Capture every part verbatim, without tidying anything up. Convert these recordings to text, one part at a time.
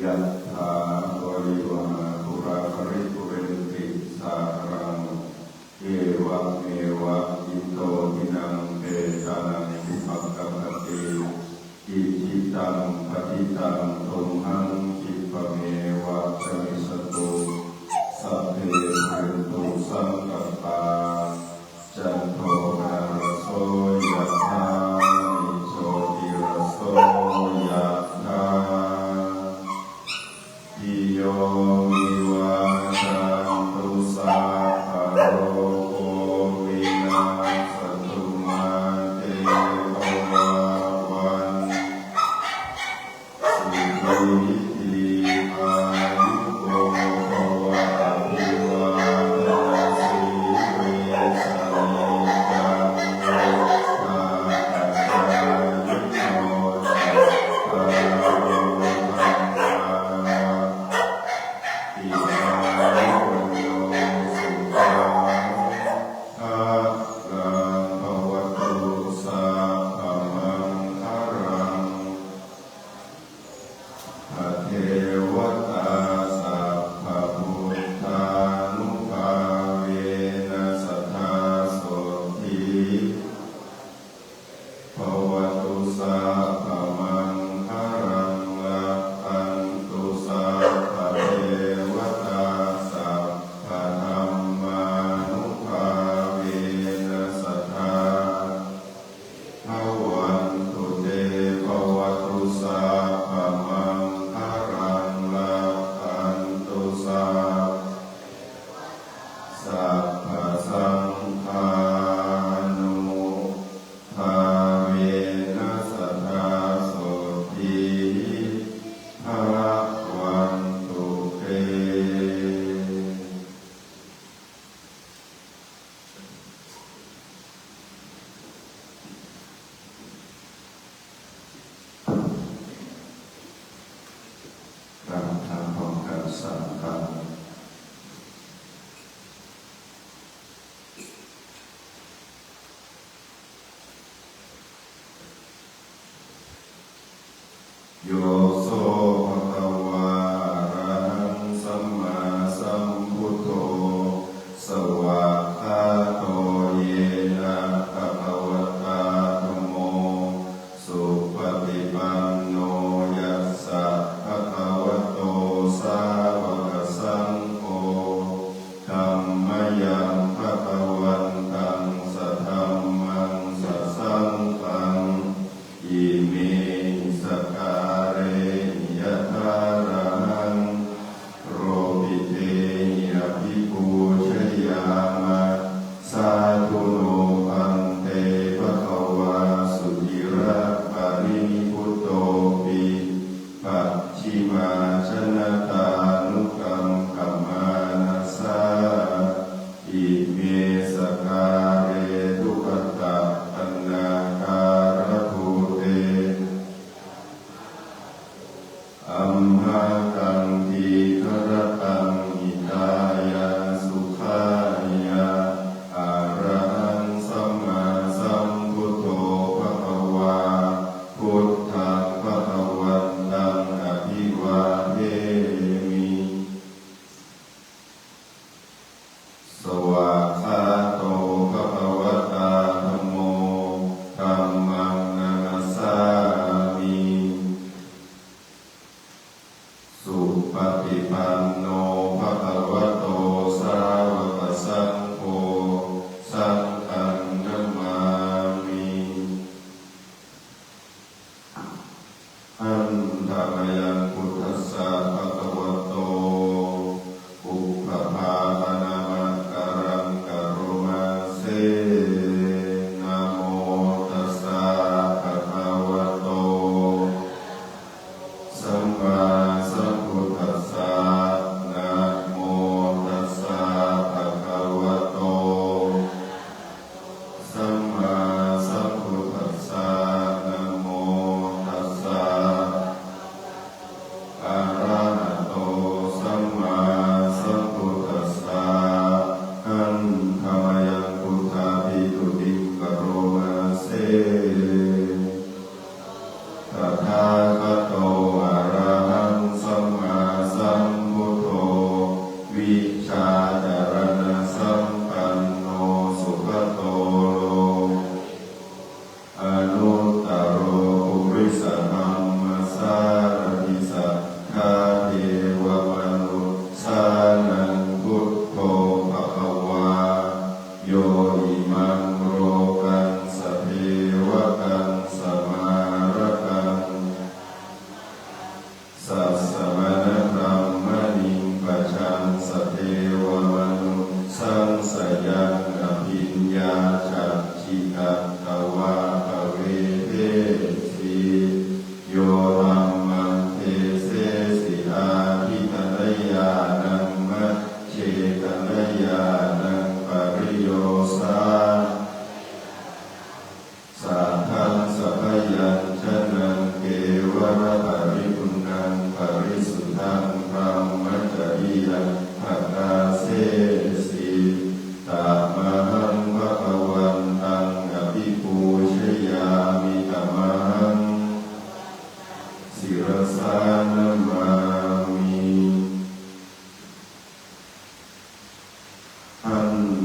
Yathā vārivahā pūrā paripūrenti sāgaraṃ, evameva ito dinnaṃ petānaṃ upakappati. Icchitaṃ patthitaṃ tumhaṃ khippameva samijjhatu, sabbe pūrentu saṅkappā, cando paṇṇaraso yathā, maṇi jotiraso yathā.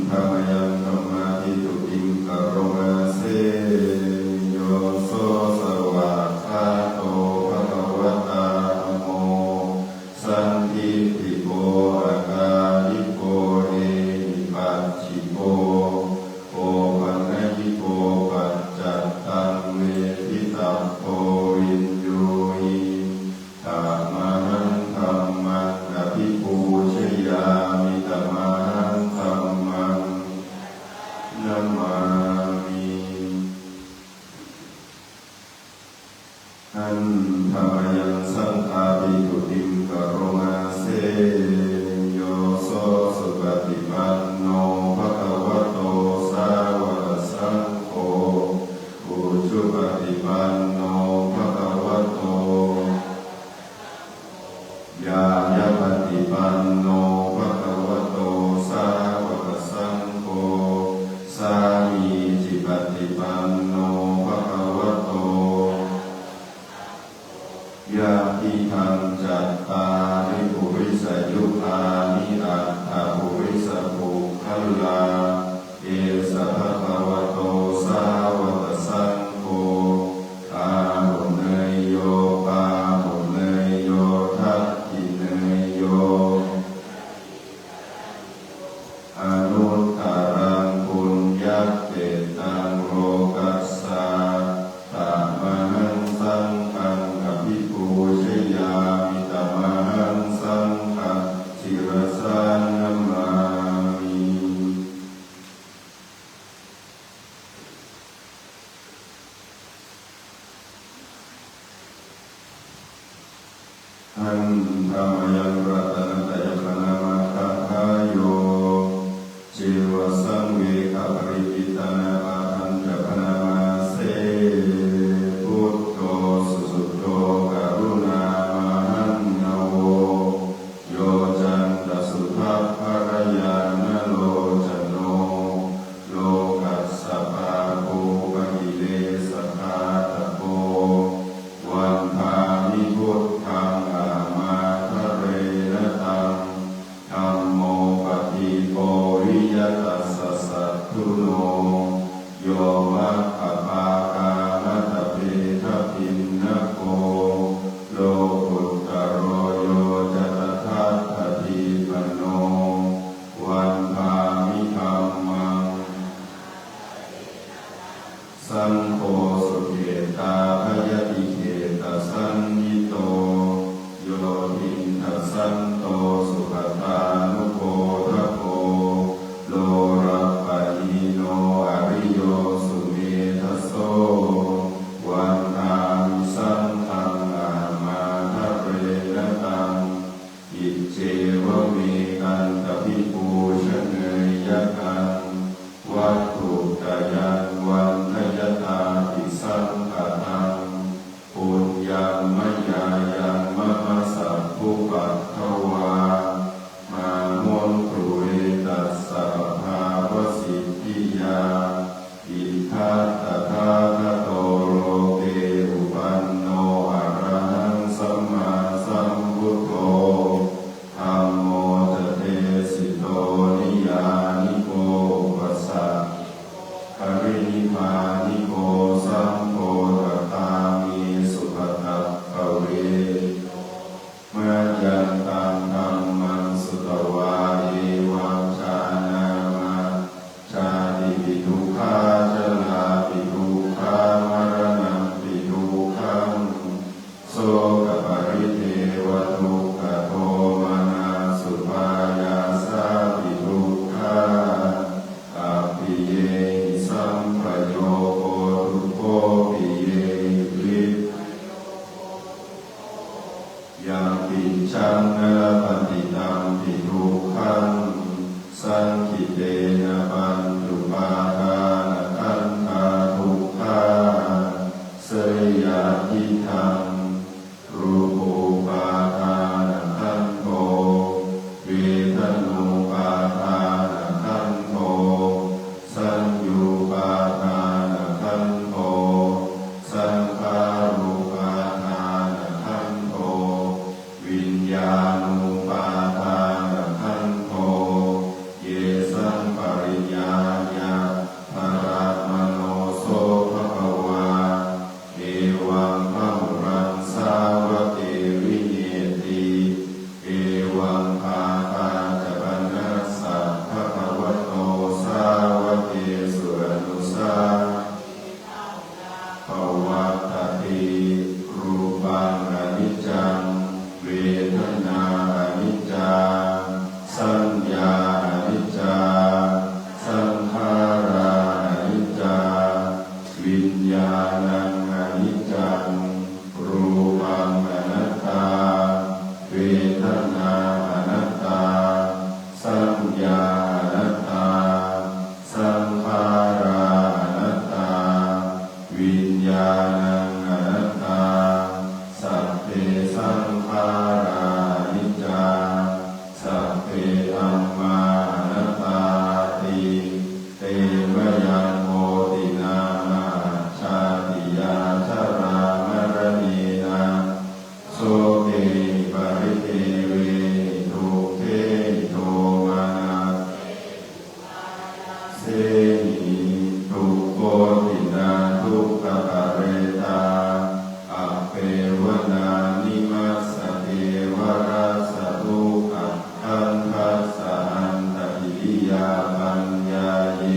Mayaṃ dhammaṭṭhitattiṃ karoma se. Yo so svākkhāto bhagavatā dhammo sandiṭṭhiko akāliko ehipassiko opanayiko paccattaṃ veditabbo viññūhi. Tamahaṃ dhammaṃ abhipūjayāmi. Tamahaṃ dhammaṃ paññāyedhāti.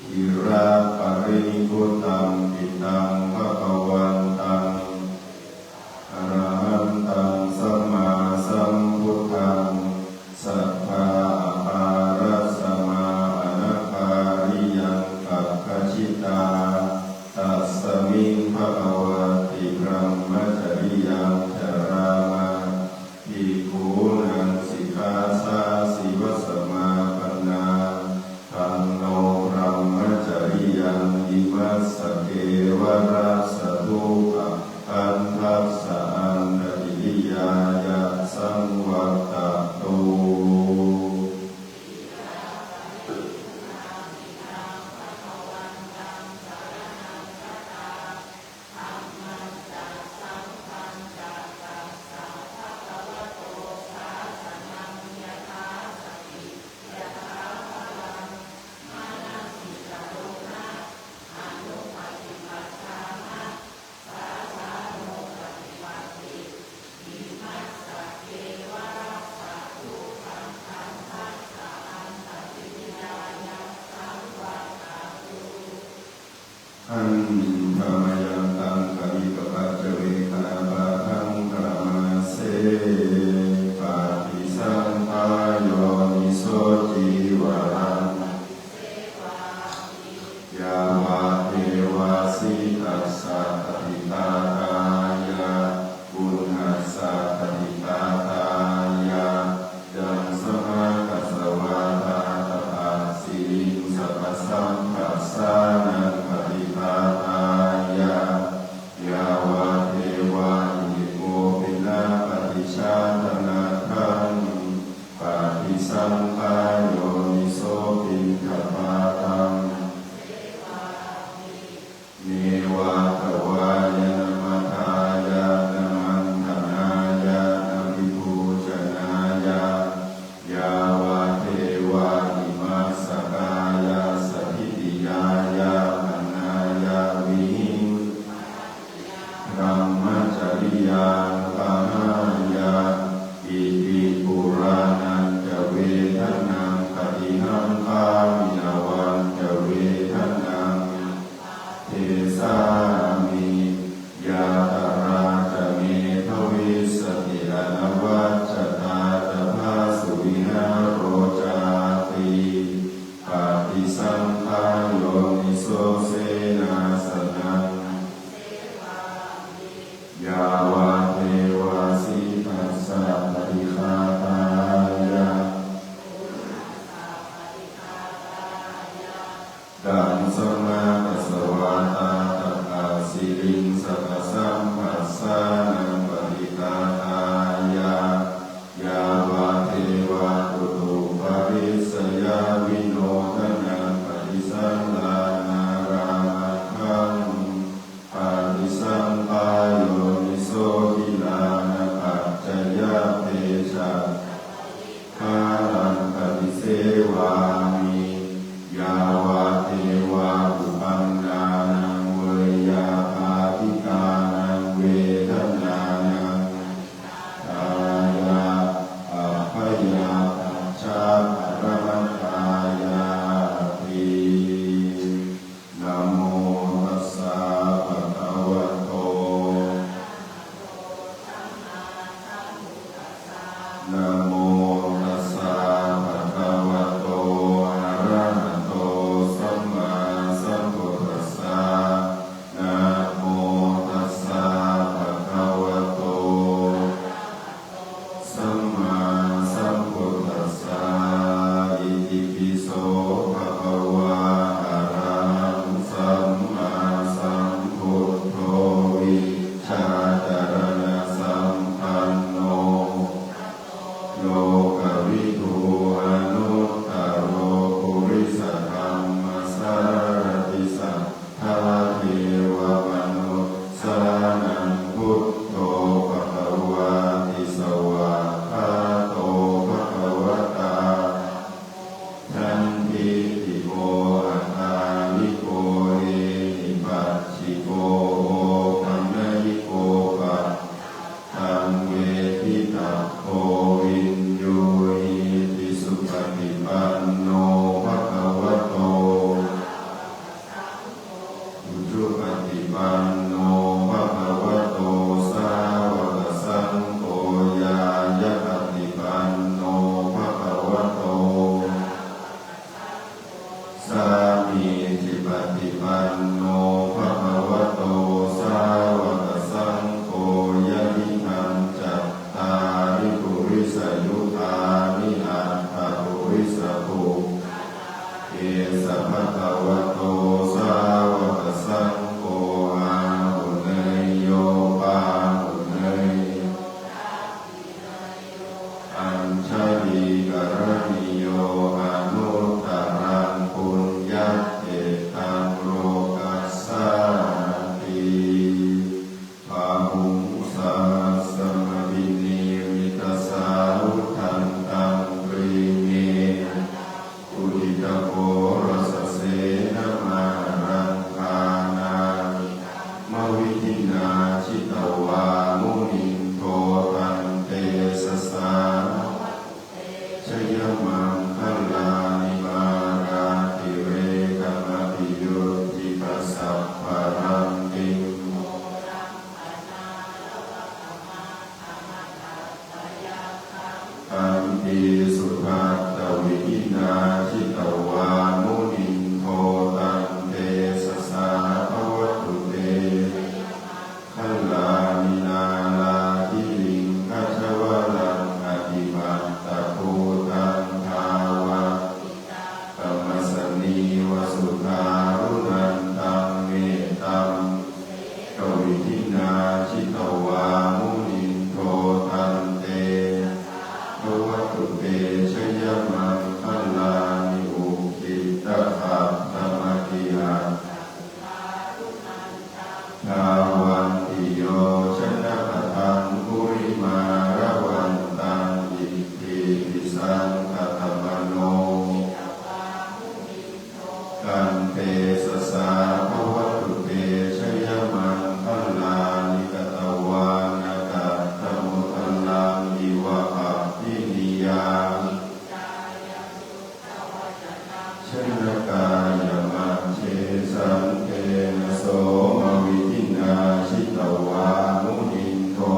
Khīlaparinibbutampi taṃ bhagavantaṃ arahantaṃ sammāsambuddhaṃ, sattā akārasmā anakāliyaṃ kappacitā. Tasmiṃ bhagavati brahmacariyaṃ carāma, bhikkhūnaṃ sikkhāsāsivasamappannā. Taṃ no brahmacariyaṃ imassa kevalassa dukkhakkhandhassa antakiriyāya saṃvattatu. Handa mayaṃ taṃ kaṇhikapaccavekkhaṇapāṭhaṃ brahmā se. Paṭisaṅkhā yoniso cīvaraṃ yāvadeva sītassa paṭighātāya uṇhassa paṭighātāya yaṃ samakasavātātapasiriṃ sapasamphassānaṃ paṭighātāya yāvadeva imikopi na paṭicchādanatthaṃ. Paṭisaṅkhā yoniso piṇḍapātaṃ neva davāya na madāya na maṇḍanāya na vibhūsanāya yāvadeva imassa kāyassa ṭhitiyā yāpanāya vihiṃsā brahmacariyānuggahāya. Iti purāṇañca vedanaṃ paṭihaṅkhāmi navañca vedanaṃ desāmi. Yātrā ca me bhavissati anavajjatā ca phāsuvihāro cāti. Paṭisaṅkhā yoniso senāsanaṃ yāvadeva sītassa paṭighātāya uṇhassa paṭighātāya yaṃ samakasavātātapasiriṃ sapasamphassānaṃ paṭighātāya yāvadeva utuparissayavinodanaṃ paṭisallānārāmatthaṃ. Paṭisaṅkhā yoniso gilānapaccayabhesajja paṭighāraṃ paṭisevāmi yāvadeva uppannānaṃ veyyābādhikānaṃ vedanānaṃ paṭighātāya abyāpajjhaparamatāyāti. Namo tassa bhagavato Namo tassa bhagavato arahato sammāsambuddhassa. Namo tassa bhagavato sammāsambuddhassa. Itipi so bhagavā arahaṃ sammāsambuddho vijjācaraṇasampanno lokavidū anuttaro purisadammasārathi satthā devamanussānaṃ buddho bhagavāti. Svākkhāto bhagavatā dhammo sandiṭṭhiko akāliko ehipassiko opanayiko paccattaṃ veditabbo viññūhīti. Su saṅkhatamano tantejasā bhavatu te jayamaṅgalāni. Katvāna kaṭṭhamudaraṃ iva gabbhinīyā janakāyamajjhe santena somavidhinā jitavā munindo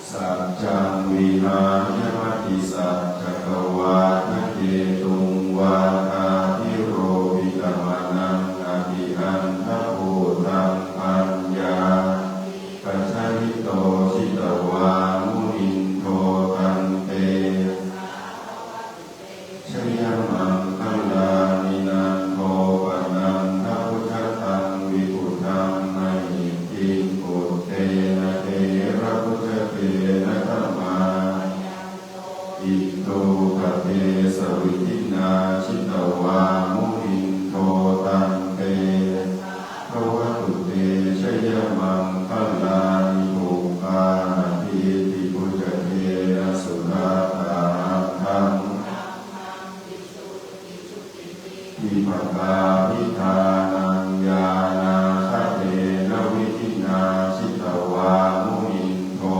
saccaṃ vihāya matisaccakavādaketuṃ vādābhiropitamanaṃ atiandhabhūtaṃ paññāpadīpajalito jitavā munindo tante jayamaṅgalāni. Nandopanandabhujagaṃ vibudhaṃ mahiddhiṃ puttena therabhujagena damāpayanto iddhūpadesavidhinā jitavā munindo tantejasā bhavatu te jayamaṅgalāni. Duggāhadiṭṭhibhujagena sudaṭṭhahatthaṃ visuddhijutimiddhibakābhidhānaṃ ñāṇāgadena vidhinā jitavā munindo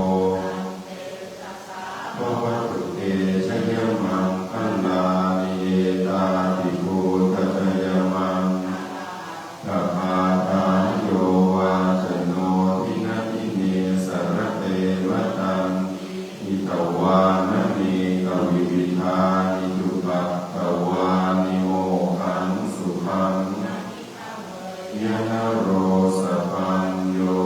bhavatu te jayamaṅgalāni. Etāpi buddhajayamaṅgalaaṭṭhagāthā yo vācano dinadine sarate matandī hitvānanekavividhāni cupaddavāni mokkhaṃ sukhaṃ adhigameyya naro sapañño.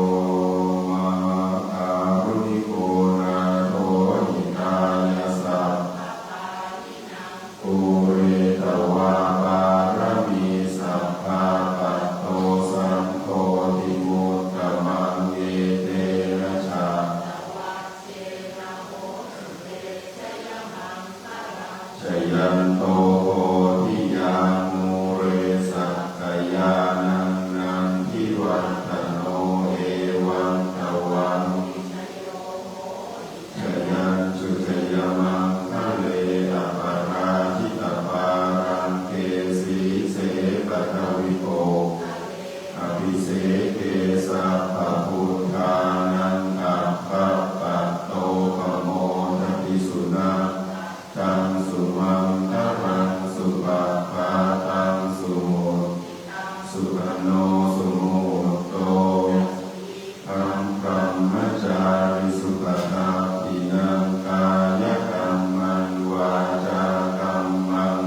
Mahākāruṇiko nātho hitāya sabbapāṇinaṃ pūretvā pāramī sabbā patto sambodhimuttamaṃ etena saccavajjena hotu te jayamaṅgalaṃ. Jayanto bodhiyā mūle sakyānaṃ nandivaḍḍhano evaṃ tvaṃ vijayo hohi jayassu jayamaṅgale. Aparājitapallaṅke sīse paṭhavipokkhare abhiseke sabbabuddhānaṃ aggappatto pamodati. Sunakkhattaṃ sumaṅgalaṃ supabhātaṃ suhuṭṭhitaṃ sukhaṇo sumuhutto ca suyiṭṭhaṃ brahmacārisu padakkhiṇaṃ kāyakammaṃ vācākammaṃ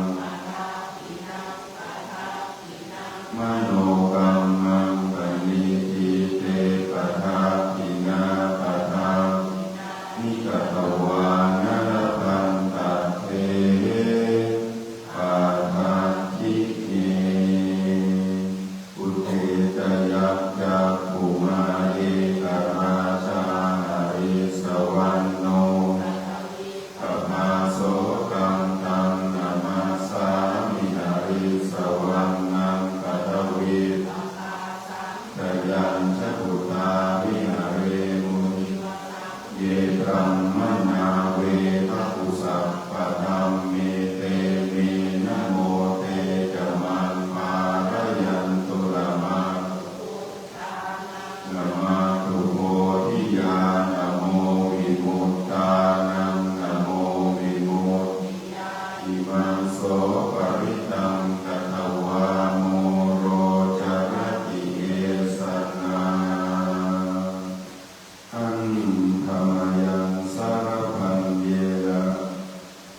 manokammaṃ paṇidhī te padakkhiṇā padakkhiṇāni katvāna labhantatthe padakkhiṇe. Udetayakkhakumā ekarājā harissavaṇṇo paṭhavippabhāso taṃ taṃ namassāmi harissavaṇṇaṃ paṭhavippabhāsaṃ. Jayañca suddhā viharemu divasaṃ ye brāhmaṇā vedagu sabbadhamme te me namo te ca maṃ pālayantu. Namatthu buddhānaṃ namatthu bodhiyā namo vimuttānaṃ namo vimuttiyā. Imaṃ so parittaṃ katvā moro carati esanā. Handa mayaṃ sarabhaññena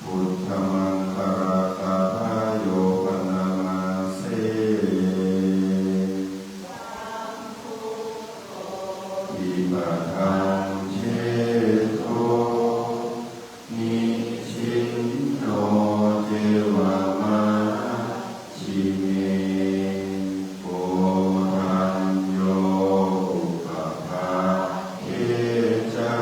buddhamaṅgalagāthāyo bhaṇāma se. Sabbabuddhānubhāvena sabbabuddhānubhāvena nibbindetito nijjhāno ceva majjhime koṇḍañño upapāde ca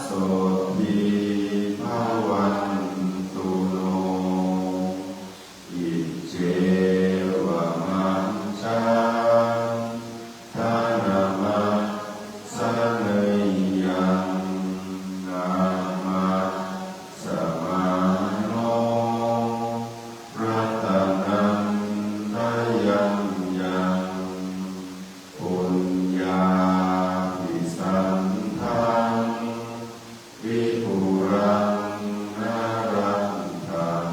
sotthī bhavantu no. Iccevamantaṃ dhammassaneyyaṃ namassvāno ratanaṃ thayaṃ yaṃ puññābhisandaṃ vipulaṃ nalāṭhaṃ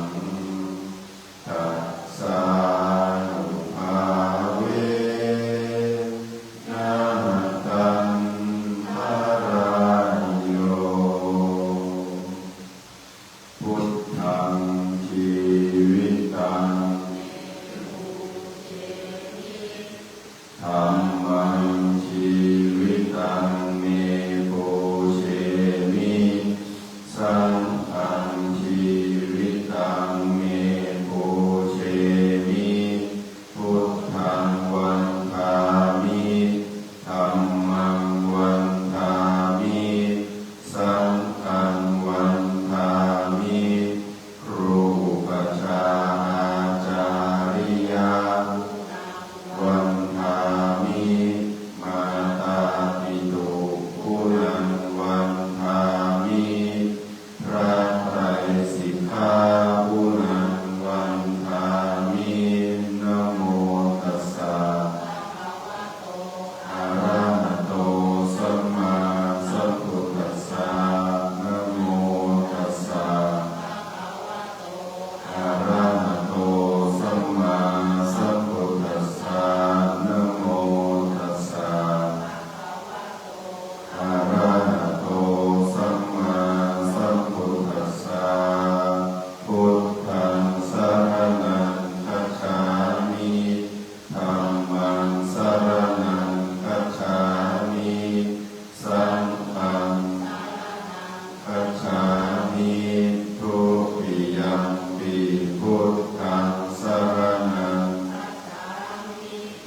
tassānubhāvena taṇhaṅkarāyo. Buddhaṃ jīvitaṃ dhammaṃ jīvitaṃ me pūjemi, saṅghaṃ jīvitaṃ me pūjemi. Buddhaṃ vandāmi, dhammaṃ vandāmi, saṅghaṃ vandāmi. ครูอุปัชฌาย์อาจาริยะ vandāmi, mātāpituguṇaṃ vandāmi, พระไตรสิกขา guṇaṃ vandāmi. Namo tassa arahato sammāsambuddhassa. Namo tassa arahato sammāsambuddhassa. Namo tassa arahato sammāsambuddhassa. Buddhaṃ saraṇaṃ gacchāmi. Dhammaṃ saraṇaṃ gacchāmi. Saṅghaṃ gacchāmi. Dutiyampi buddhaṃ saraṇaṃ.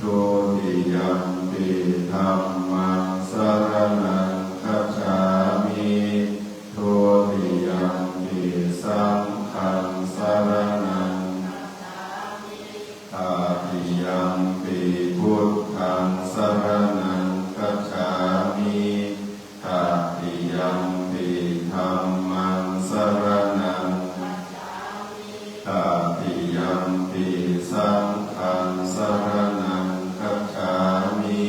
Dutiyampi dhammaṃ saraṇaṃ gacchāmi. Dutiyampi saṅghaṃ saraṇaṃ. Tatiyampi buddhaṃ saraṇaṃ gacchāmi. Tatiyampi dhammaṃ saraṇaṃ. Tatiyampi saṅghaṃ saraṇaṃ gacchāmi.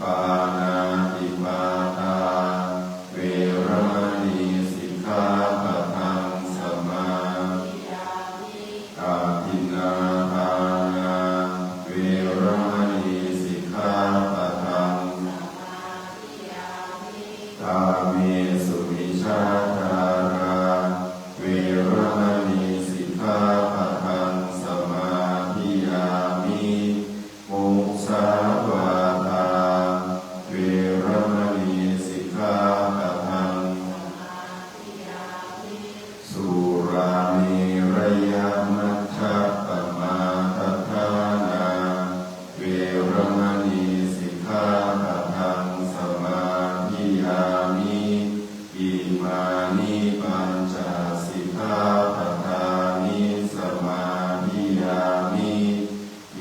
Pāṇātipātā veramaṇī sikkhāpadaṃ samādiyāmi. Adinnādānā veramaṇī sikkhāpadaṃ samādiyāmi. Kāmesu micchācārā veramaṇī sikkhāpadaṃ samādiyāmi. Musāvādā veramaṇī sikkhāpadaṃ. Surāmerayamajjapamādaṭṭhānā veramaṇī sikkhāpadaṃ samādiyāmi. Imāni pañca sikkhāpadāni samādiyāmi.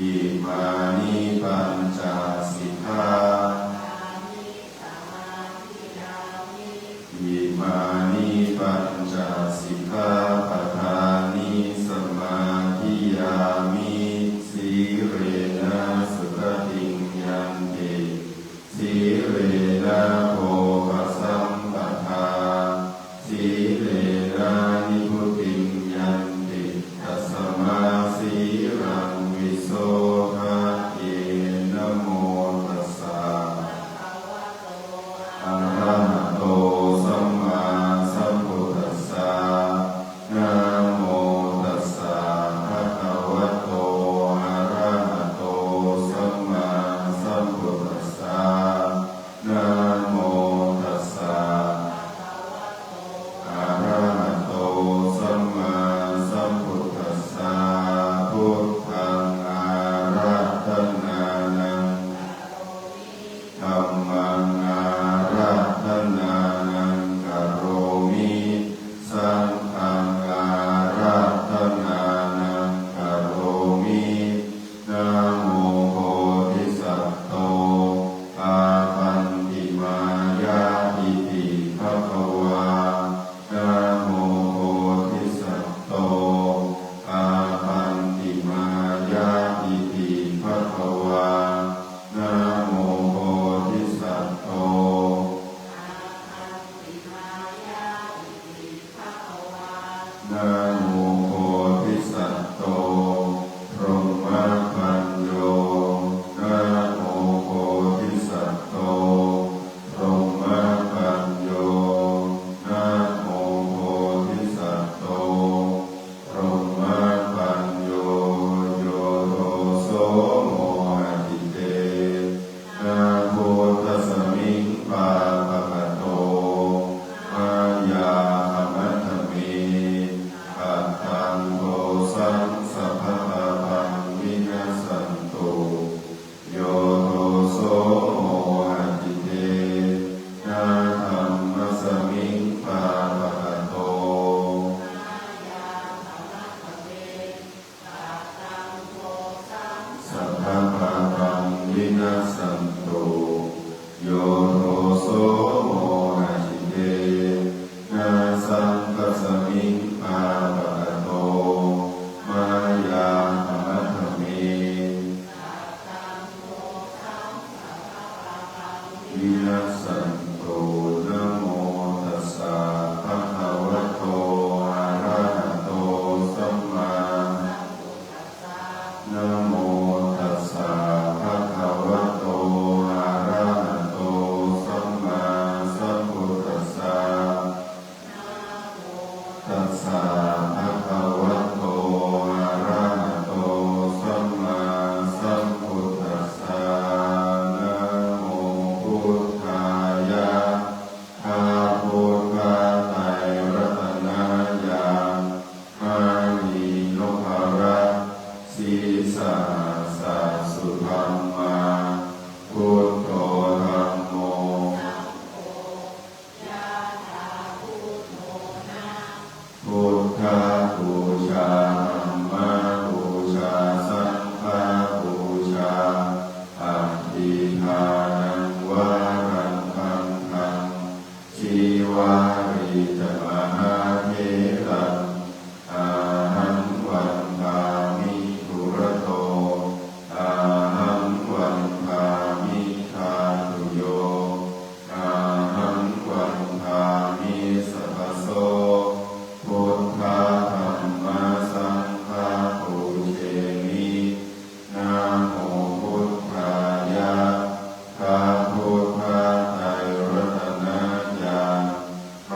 Imāni pañca sikkhā. Imāni pañca sikkhāpadāni samādiyāmi. Sīlena sugatiṃ yanti, sīlena bhogasampadā, sīlena nibbutiṃ yanti, tasmā sīlaṃ visodhaye. Namo tassa arahato sammāsambuddhassa. Na Namo bodhisatto brahmapāṇo. Namo bodhisatto brahmapāṇo. Namo bodhisatto brahmapāṇo. Yo doso mohacitte na buddhasmiṃ pāpakato mayā khamatha me. Kataṃ dosaṃ sabbapāpaṃ vinassantu. Yo doso mohacitte na dhammasmiṃ pāpakato sabbapāpaṃ vinassantu. Yo doso mohacitte na saṅghasmiṃ pāpakato mayā khamatha me. Vinassantu. Namo tassa bhagavato arahato sammā Namo tassa bhagavato arahato sammāsambuddhassa. Tassa bhagavato arahato sammāsambuddhassa. Namo buddhāya. พระพุทธพระไตรรัตนญาณ มณีนพรัตน์ sīsahassa sudhammā, buddho dhammo, buddhapūjā dhammapūjā saṅghapūjā, paṭiggaṇaṃ varaṃ gandhaṃ, sīvalī ca mahātheraṃ, ahaṃ vandāmi dūrato, ahaṃ vandāmi dhātuyo, ahaṃ vandāmi sabbaso, buddha dhamma saṅgha pūjemi. Namo buddhāya. พระพุทธพระไตรรัตนญาณ ม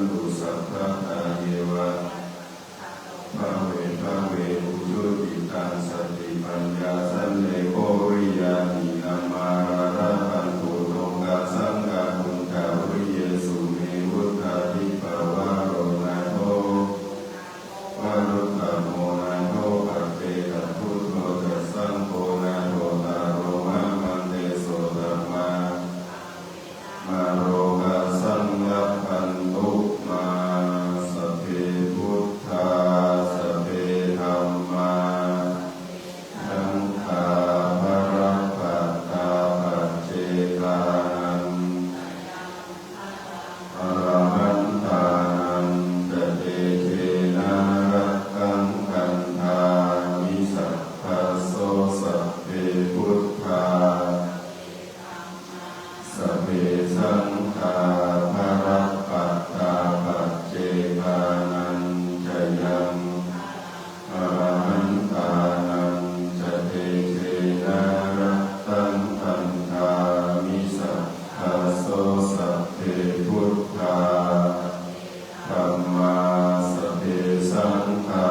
tu sabbadā yeva bhave bhave ujucittaṃ satipaññā sallekho viriyamhinā mārā labhantu nokāsaṃ kātuñca viriyesu me vuttā dīpavaro nātho varuttamo nātho paccekabuddho ca saṅgho nāthottaro mamaṃ tesottamā mārokāsaṃ labhantu mā. Sabbe buddhā sabbe dhammā saṅghā balappattā paccekānañca yaṃ balaṃ arahantānañca tejena rakkhaṃ bandhāmi sabbaso. Sabbe buddhā sabbe saṅghā balappattā paccekānañca yaṃ arahantānañca tejena rakkhaṃ bandhāmi sabbaso. Sabbe buddhā dhammā sabbe saṅghā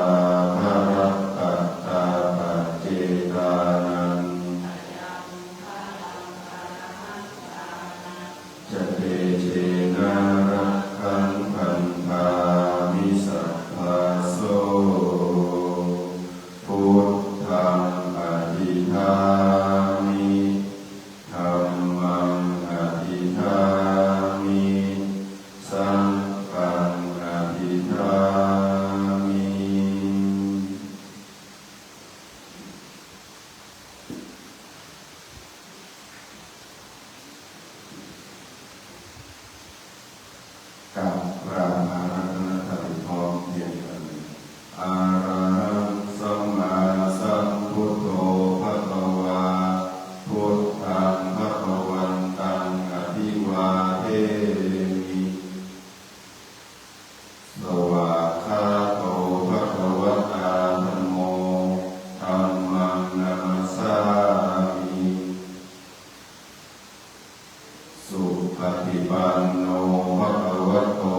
balappattā paccekānañca tejena rakkhaṃ bandhāmi sabbaso. Buddhaṃ adhiṭṭhāmi dhammaṃ adhiṭṭhāmi saṅghaṃ adhiṭṭhāmi. กราบกราบอาราธนาพระพร้อมเพรียงกัน Arahaṃ sammāsambuddho bhagavā. Buddhaṃ bhagavantaṃ abhivādemi. Svākkhāto bhagavatā dhammo. Dhammaṃ namassāmi. Supaṭipanno bhagavato